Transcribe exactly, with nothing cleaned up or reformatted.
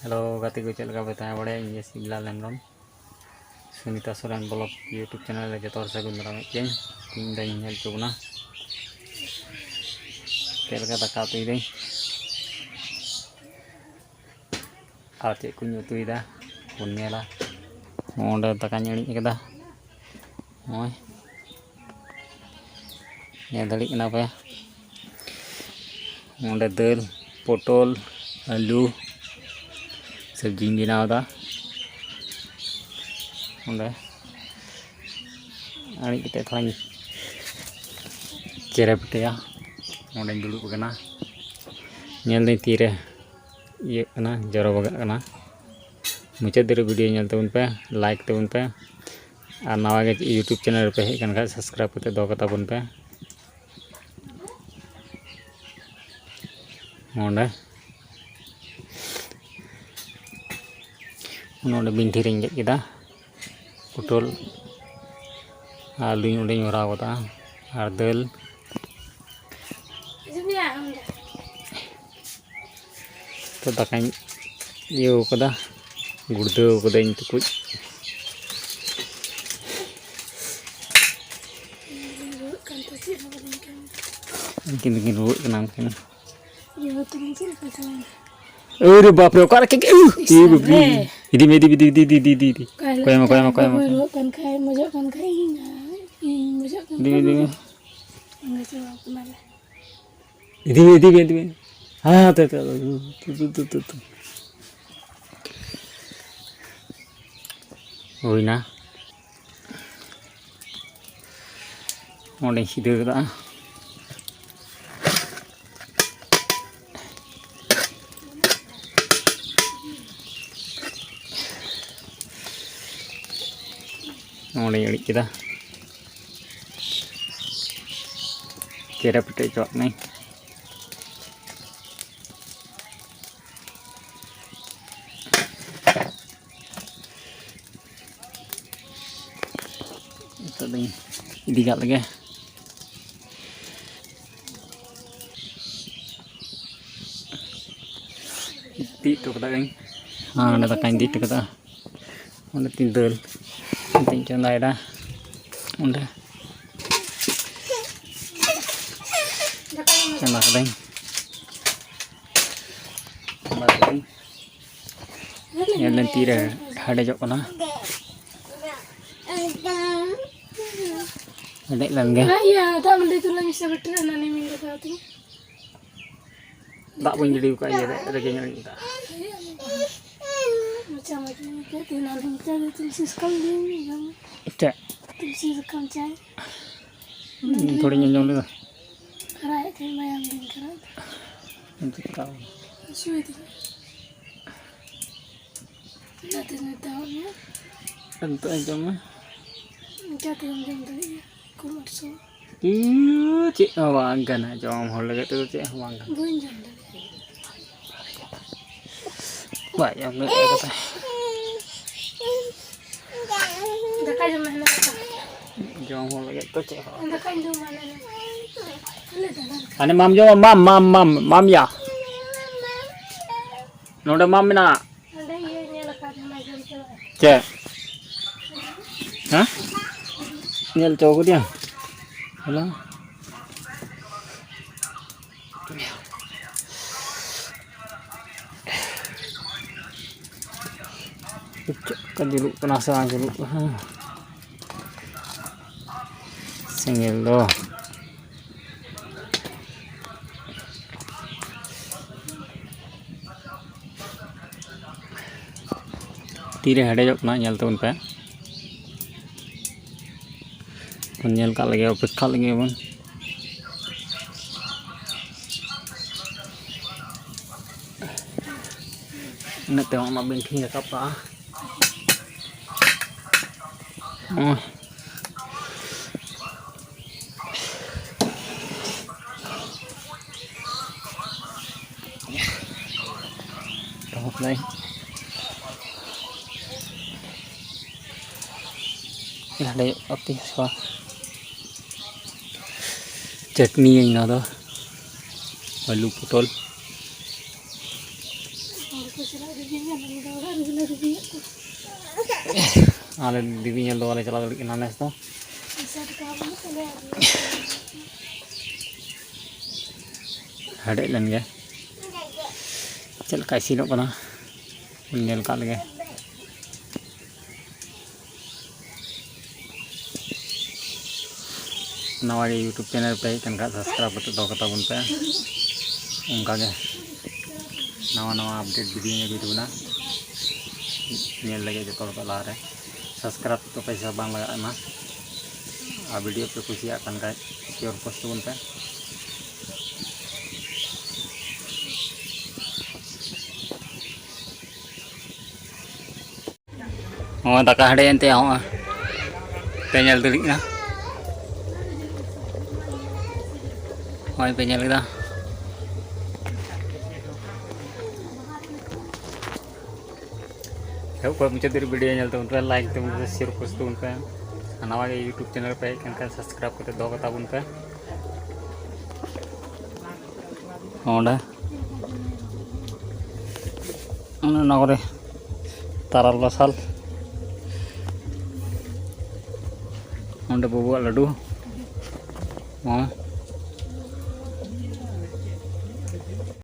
Hello ᱜᱟᱛᱮ ᱠᱚ, ᱪᱮᱫ ᱞᱮᱠᱟ ᱯᱮ ᱛᱟᱦᱮᱸ ᱵᱟᱲᱟᱭᱟ? ᱤᱧ ᱜᱮ Siblal Hembrom, Sunita Soren blog YouTube channel ᱨᱮ ᱡᱚᱛᱚ ᱦᱚᱲ ᱥᱟᱹᱜᱩᱱ ᱫᱟᱨᱟᱢᱮᱫ ᱯᱮᱭᱟᱹᱧ᱾ ᱛᱮᱦᱮᱧ ᱫᱚᱧ ᱧᱮᱞ ᱦᱚᱪᱚ ᱵᱚᱱᱟ ᱪᱮᱫ ᱞᱮᱠᱟ ᱫᱟᱠᱟ ᱩᱛᱩᱭᱮᱫᱟᱹᱧ ᱟᱨ ᱪᱮᱫ ᱠᱚᱧ ᱩᱛᱩᱭᱮᱫᱟ, ᱵᱚᱱ ᱧᱮᱞᱟ᱾ ᱱᱚᱰᱮ ᱫᱟᱠᱟᱧ ᱟᱹᱬᱤᱡ ᱠᱟᱫᱟ, ᱱᱚᱜᱼᱚᱭ ᱧᱮᱞ ᱫᱟᱲᱮᱭᱟᱜ ᱠᱟᱱᱟ ᱯᱮ᱾ ᱱᱚᱰᱮ ᱫᱟᱹᱞ, ᱯᱚᱴᱚᱞ, ᱟᱹᱞᱩ ᱥᱚᱵᱽᱡᱤᱧ ᱵᱮᱱᱟᱣ ᱮᱫᱟ᱾ ᱚᱸᱰᱮ ᱟᱹᱬᱤᱡ ᱠᱟᱛᱮ ᱛᱷᱚᱲᱟᱧ ᱪᱮᱨᱮ ᱯᱮᱴᱮᱭᱟ᱾ ᱚᱸᱰᱮᱧ ᱫᱩᱲᱩᱵ ᱟᱠᱟᱱᱟ, ᱧᱮᱞ ᱫᱟᱹᱧ ᱛᱤᱨᱮ ᱤᱭᱟᱹᱜ ᱠᱟᱱᱟ, ᱡᱚᱨᱚ ᱵᱟᱜᱟᱜ ᱠᱟᱱᱟ᱾ ᱢᱩᱪᱟᱹᱫ ᱫᱷᱟᱹᱨᱤᱡ ᱵᱷᱤᱰᱤᱭᱳ ᱧᱮᱞ ᱛᱟᱵᱚᱱ ᱯᱮ, ᱞᱟᱭᱤᱠ ᱛᱟᱵᱚᱱ ᱯᱮ, ᱟᱨ ᱱᱟᱣᱟ ᱜᱮ YouTube ᱪᱮᱱᱮᱞ ᱨᱮᱯᱮ ᱦᱮᱡ ᱟᱠᱟᱱ ᱠᱷᱟᱡ ᱥᱟᱵᱥᱠᱨᱟᱭᱤᱵ ᱠᱟᱛᱮ ᱫᱚᱦᱚ ᱠᱟᱛᱟ ᱵᱚᱱ ᱯᱮ᱾ ᱱᱚᱰᱮ ᱱᱚᱰᱮ ᱵᱤᱱᱴᱷᱤ ᱨᱤᱧ ᱜᱮᱫ ᱠᱮᱫᱟ, ᱯᱚᱴᱚᱞ ᱟᱨ ᱟᱹᱞᱩᱧ ᱚᱸᱰᱮᱧ ᱵᱷᱚᱨᱟᱣ ᱠᱟᱫᱟ, ᱟᱨ ᱫᱟᱹᱞ᱾ ᱛᱚ ᱫᱟᱠᱟᱧ ᱤᱭᱟᱹᱣ ᱠᱟᱫᱟ, ᱜᱩᱲᱫᱟᱹᱣ ᱠᱟᱹᱫᱟᱹᱧ ᱴᱩᱠᱩᱡ᱾ ᱩᱱᱠᱤᱱ ᱫᱚᱠᱤᱱ ᱨᱩᱣᱟᱹᱜ ᱠᱟᱱᱟ ᱩᱱᱠᱤᱱ᱾ ᱟᱨᱮ ᱵᱟᱯ ᱨᱮ, ᱚᱠᱟᱨᱮ ᱠᱮ-, ᱩᱦ! ᱤᱥ, ᱤᱫᱤ ᱢᱮ, ᱤᱫᱤ ᱢᱮ, ᱤᱫᱤ ᱢᱮ, ᱤᱫᱤ ᱢᱮ, ᱤᱫᱤ ᱢᱮ, ᱤᱫᱤ ᱢᱮ, ᱤᱫᱤ ᱢᱮ᱾ ᱚᱠᱚᱭ ᱮᱢᱟ, ᱚᱠᱚᱭ ᱮᱢᱟ, ᱚᱠᱚᱭ ᱮᱢᱟ? ᱵᱟᱹᱵᱩᱭ ᱨᱩᱣᱟᱹᱜ ᱠᱟᱱ ᱠᱷᱟᱡ, ᱢᱚᱡᱚᱜ ᱠᱟᱱ ᱠᱷᱟᱡ, ᱤᱧ, ᱤᱧ ᱢᱚᱡᱚᱜ ᱠᱟᱱ ᱤᱫᱤ ᱢᱮ, ᱤᱫᱤ ᱢᱮ᱾ ᱠᱷᱟᱡ, ᱤᱧ ᱢᱚᱡᱚᱜ ᱠᱟᱱᱟ ᱞᱮ᱾ ᱤᱫᱤ ᱢᱮ, ᱤᱫᱤ ᱢᱮ, ᱤᱫᱤ ᱢᱮ᱾ ᱦᱮᱸ, ᱦᱟᱱᱛᱮ, ᱦᱟᱱᱛᱮ, ᱛᱩ, ᱛᱩ, ᱛᱩ, ᱛᱩ᱾ ᱦᱩᱭᱱᱟ᱾ ᱚᱸᱰᱮᱧ ᱥᱤᱫᱷᱟᱹ ᱠᱟᱫᱟ᱾ ᱚᱸᱰᱮᱧ ᱟᱹᱬᱤᱡ ᱠᱮᱫᱟ᱾ ᱪᱮᱨᱮ ᱯᱮᱴᱮᱡ ᱦᱚᱪᱚᱣᱟᱜ ᱠᱟᱹᱱᱟᱹᱧ᱾ ᱱᱤᱛᱚᱜ ᱫᱚᱧ ᱤᱫᱤ ᱠᱟᱜ ᱞᱮᱜᱮ᱾ ᱛᱤᱡ ᱦᱚᱴᱚ ᱠᱟᱫᱟ ᱟᱹᱧ᱾ ᱦᱮᱸ, ᱚᱸᱰᱮ ᱫᱟᱠᱟᱧ ᱤᱫᱤ ᱦᱚᱴᱚ ᱠᱟᱫᱟ᱾ ᱚᱸᱰᱮ ᱛᱤᱧ ᱫᱟᱹᱞ ᱱᱤᱛᱚᱜ ᱤᱧ ᱪᱚᱸᱫᱟᱭᱮᱫᱟ᱾ ᱚᱸᱰᱮ ᱪᱚᱸᱫᱟ ᱠᱟᱹᱫᱟᱹᱧ᱾ ᱪᱚᱸᱫᱟ ᱠᱟᱹᱫᱟᱹᱧ᱾ ᱧᱮᱞ ᱞᱮᱱ ᱛᱤᱨᱮ ᱦᱮᱰᱮᱡᱚᱜ ᱠᱟᱱᱟ᱾ ᱦᱮᱰᱮᱡ ᱞᱮᱱ ᱜᱮ᱾ ᱤᱭᱟᱹ, ᱫᱟᱜ ᱢᱟᱹᱰᱤ ᱫᱩᱞᱟᱹᱧ ᱢᱮᱥᱮ ᱵᱮᱴᱨᱤ ᱨᱮ, ᱦᱟᱱᱟ ᱱᱤᱢᱤᱧ ᱫᱟᱠᱟ ᱩᱛᱩ᱾ ᱫᱟᱜ ᱵᱟᱹᱧ ᱜᱤᱰᱤ ᱟᱠᱟᱫᱼᱟ, ᱤᱭᱟᱹ ᱨᱮ, ᱨᱮᱜᱮ ᱧᱚᱜ ᱤᱧ ᱫᱟᱜ᱾ ᱢᱚᱪᱟ ᱢᱚᱪᱟ ᱧᱩᱛᱩᱢ ᱛᱮ ᱛᱮᱦᱮᱧ ᱟᱞᱮ ᱢᱚᱪᱟ ᱫᱚ ᱛᱩᱞᱥᱤ ᱥᱟᱠᱟᱢ ᱫᱤᱱ ᱡᱚᱢ᱾ ᱪᱮᱫ? ᱛᱩᱞᱥᱤ ᱥᱟᱠᱟᱢ ᱪᱟᱭ᱾ ᱤᱧ ᱛᱷᱚᱲᱤᱧ ᱟᱸᱡᱚᱢ ᱞᱮᱫᱟ᱾ ᱠᱷᱟᱨᱟᱭᱮᱫ ᱛᱟᱦᱮᱸ ᱢᱟᱭᱟᱢ ᱫᱤᱱ ᱠᱷᱟᱨᱟ᱾ ᱤᱧ ᱪᱮᱫ ᱠᱟᱣ? ᱦᱟᱹᱥᱩᱭᱮᱫᱤᱧᱟ᱾ ᱚᱱᱟᱛᱮ ᱢᱮᱛᱟᱣᱟᱫ ᱢᱮᱭᱟ᱾ ᱱᱤᱛᱚᱜ ᱤᱧ ᱡᱚᱢᱟ᱾ ᱤᱱᱠᱟᱹ ᱛᱮᱜᱮᱢ ᱡᱚᱢ ᱫᱟᱲᱮᱭᱟᱜᱼᱟ᱾ ᱠᱚᱢ ᱟᱨ ᱥᱚ᱾ ᱤᱭᱩ, ᱪᱮᱫ ᱦᱚᱸ ᱵᱟᱝ ᱠᱟᱱᱟ, ᱡᱚᱢ ᱦᱚᱲ ᱞᱟᱹᱜᱤᱫ ᱛᱮᱫᱚ ᱪᱮᱫ ᱦᱚᱸ ᱵᱟᱝ ᱠᱟᱱᱟ᱾ ᱵᱟᱹᱧ ᱡᱚᱢ ᱫᱟᱲᱮᱭᱟᱜᱼᱟ᱾ ᱵᱟᱭ ᱡᱚᱢ ᱫᱟᱲᱮᱭᱟᱜ ᱠᱟᱱᱟ᱾ ᱫᱟᱠᱟ ᱡᱚᱢ ᱢᱮ, ᱦᱟᱱᱟ ᱫᱟᱠᱟ᱾ ᱡᱚᱢ ᱦᱚᱲ ᱞᱟᱹᱜᱤᱫ ᱛᱚ ᱪᱮᱫ ᱦᱚᱸ᱾ ᱫᱟᱠᱟᱧ ᱡᱚᱢᱟ, ᱦᱟᱱᱟ ᱡᱚᱢ᱾ ᱠᱷᱟᱹᱞᱤ ᱫᱟᱬᱟᱱ ᱠᱟᱱᱟ᱾ ᱦᱟᱱᱮ ᱢᱟᱢ ᱡᱚᱢᱟ, ᱢᱟᱢ, ᱢᱟᱢ, ᱢᱟᱢ, ᱢᱟᱢ ᱭᱟ᱾ ᱱᱚᱰᱮ ᱢᱟᱢ ᱢᱮᱱᱟᱜᱼᱟ᱾ ᱚᱸᱰᱮ ᱤᱭᱟᱹ ᱧᱮᱞ ᱟᱠᱟᱫ ᱢᱮ, ᱡᱚᱢ ᱪᱟᱵᱟᱜ᱾ ᱪᱮᱫ? ᱦᱮᱸ? ᱧᱮᱞ ᱦᱚᱪᱚ ᱠᱟᱫᱮᱭᱟ? ᱦᱮᱞᱳ? ᱪᱮᱫ ᱞᱮᱠᱟ ᱡᱩᱞᱩᱜ ᱠᱟᱱᱟ ᱥᱮ ᱵᱟᱝ ᱡᱩᱞᱩᱜ ᱠᱟᱱᱟ ᱥᱮᱸᱜᱮᱞ ᱫᱚ? ᱛᱤᱨᱮ ᱦᱮᱰᱮᱡᱚᱜ ᱠᱟᱱᱟ, ᱧᱮᱞ ᱛᱟᱵᱚᱱ ᱯᱮ᱾ ᱵᱚᱱ ᱧᱮᱞ ᱠᱟᱜ ᱞᱮᱜᱮ, ᱚᱯᱮᱠᱠᱷᱟ ᱞᱮᱜᱮ ᱵᱚᱱ᱾ ᱤᱱᱟᱹᱜ ᱛᱮ ᱚᱱᱟ ᱵᱤᱱᱴᱷᱤᱧ ᱨᱟᱠᱟᱵ ᱠᱟᱜᱼᱟ᱾ ᱦᱚᱸ᱾ ᱨᱚᱦᱚᱲ ᱠᱟᱫᱟᱭ᱾ ᱦᱮᱰᱮᱡᱚᱜ ᱠᱟᱛᱮ ᱪᱟᱴᱱᱤᱭᱟᱹᱧ ᱱᱚᱣᱟ ᱫᱚ, ᱟᱹᱞᱩ ᱯᱚᱴᱚᱞ᱾ ᱟᱞᱮ ᱫᱮᱵᱤ ᱧᱮᱞ ᱫᱚ ᱵᱟᱞᱮ ᱪᱟᱞᱟᱣ ᱫᱟᱲᱮᱭᱟᱜ ᱠᱟᱱᱟ ᱱᱮᱥ ᱫᱚ᱾ ᱦᱮᱰᱮᱡ ᱞᱮᱱ ᱜᱮ᱾ ᱪᱮᱫ ᱞᱮᱠᱟ ᱤᱥᱤᱱᱚᱜ ᱠᱟᱱᱟ, ᱧᱮᱞ ᱠᱟᱜ ᱞᱮᱜᱮ᱾ ᱱᱟᱣᱟ ᱜᱮ YouTube channel ᱯᱮ ᱦᱮᱡ ᱟᱠᱟᱱ ᱠᱷᱟᱱ, subscribe ᱠᱟᱛᱮ ᱫᱚᱦᱚ ᱠᱟᱛᱟ ᱵᱚᱱ ᱯᱮ᱾ ᱚᱱᱠᱟ ᱜᱮ ᱱᱟᱣᱟ ᱱᱟᱣᱟ update video ᱧᱮᱞ ᱦᱩᱭᱩᱜ ᱛᱟᱵᱚᱱᱟ᱾ ᱧᱮᱞ ᱞᱟᱹᱜᱤᱫ ᱡᱚᱛᱚ ᱦᱚᱲ ᱠᱚ ᱞᱟᱦᱟᱨᱮ subscribe ᱫᱚ ᱯᱚᱭᱥᱟ ᱵᱟᱝ ᱞᱟᱜᱟᱜ ᱠᱟᱱᱟ᱾ ᱟᱨ video ᱯᱮ ᱠᱩᱥᱤᱭᱟᱜ ᱠᱟᱱ ᱠᱷᱟᱡ share post ᱛᱟᱵᱚᱱ ᱯᱮ᱾ ᱦᱚᱸ, ᱫᱟᱠᱟ ᱦᱮᱰᱮᱡ ᱮᱱᱛᱮ ᱦᱚᱸ ᱯᱮ ᱧᱮᱞ ᱫᱟᱲᱮᱭᱟᱜ ᱠᱟᱱᱟ᱾ ᱦᱚᱸᱜᱼᱚᱭ ᱯᱮ ᱧᱮᱞ ᱠᱮᱫᱟ᱾ ᱮᱦᱚᱵ ᱠᱷᱚᱱ ᱢᱩᱪᱟᱹᱫ ᱫᱷᱟᱹᱨᱤᱡ video ᱧᱮᱞ ᱛᱟᱵᱚᱱ ᱯᱮ, like ᱛᱟᱵᱚᱱ ᱯᱮ, share post ᱛᱟᱵᱚᱱ ᱯᱮ᱾ ᱟᱨ ᱱᱟᱣᱟ ᱜᱮ YouTube channel ᱯᱮ ᱦᱮᱡ ᱠᱟᱱ ᱠᱷᱟᱱ, subscribe ᱠᱟᱛᱮ ᱫᱚᱦᱚ ᱠᱟᱛᱟ ᱵᱚᱱ ᱯᱮ᱾ ᱚᱸᱰᱮ ᱚᱱᱮ ᱚᱱᱟ ᱠᱚᱨᱮ ᱛᱟᱨᱟᱞ ᱨᱟᱥᱟᱞ, ᱚᱸᱰᱮ ᱵᱟᱹᱵᱩᱣᱟᱜ ᱞᱟᱹᱰᱩ᱾ ᱦᱚᱸ᱾